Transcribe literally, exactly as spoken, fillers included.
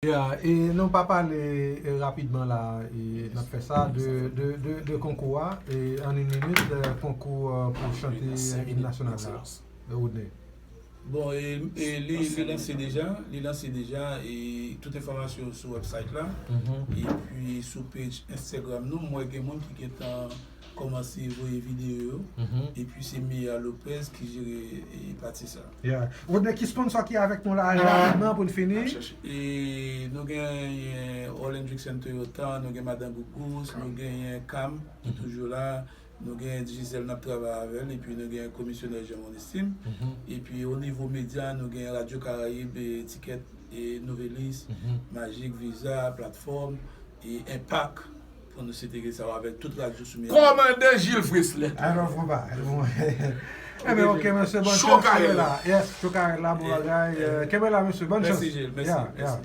Yeah, e nou pa pale eh, rapidman la, e n ap fè sa, de, de, de, de konkou a, e an yon minit, eh, konkou eh, pou chante eh, im nasyonal la, eh, Rodney. Bon, e, e li, li lanse deja, li lanse deja, e tout enfòmasyon sou website la. Epi sou page Instagram nou, mwen gen moun ki gentan kòmanse voye videyo yo. Epi se Mia Lopez ki jere e, pati sa. Yeah. Rodney, ki sponsor ki avèk nou la rapidman pou n fini? E nou gen All Hendrickson Toyota, nou gen Madan Gougous, nou gen Cam ki toujou la. Nou gen Gisèle n ap travay avè l, epi nou gen komisyonè Jean Monestime. Epi o nivo medya, nou gen Radio Caraïbe, Etiquette, e Nouvelliste, Magic, Visa, Platform, e Impact, pou nou site ke sa yo avèk tout radyo sou medya. Kòmandan Gilles Fresley. Alò, bon ba. Bon. Ebyen, ok, mesye, bonne chance. Kenbe la. Yes, Chokarel la, bon bagay. Eh, Kenbe la, mesye, bonne chance. Mèsi, Gilles. Mèsi. Yeah, yeah.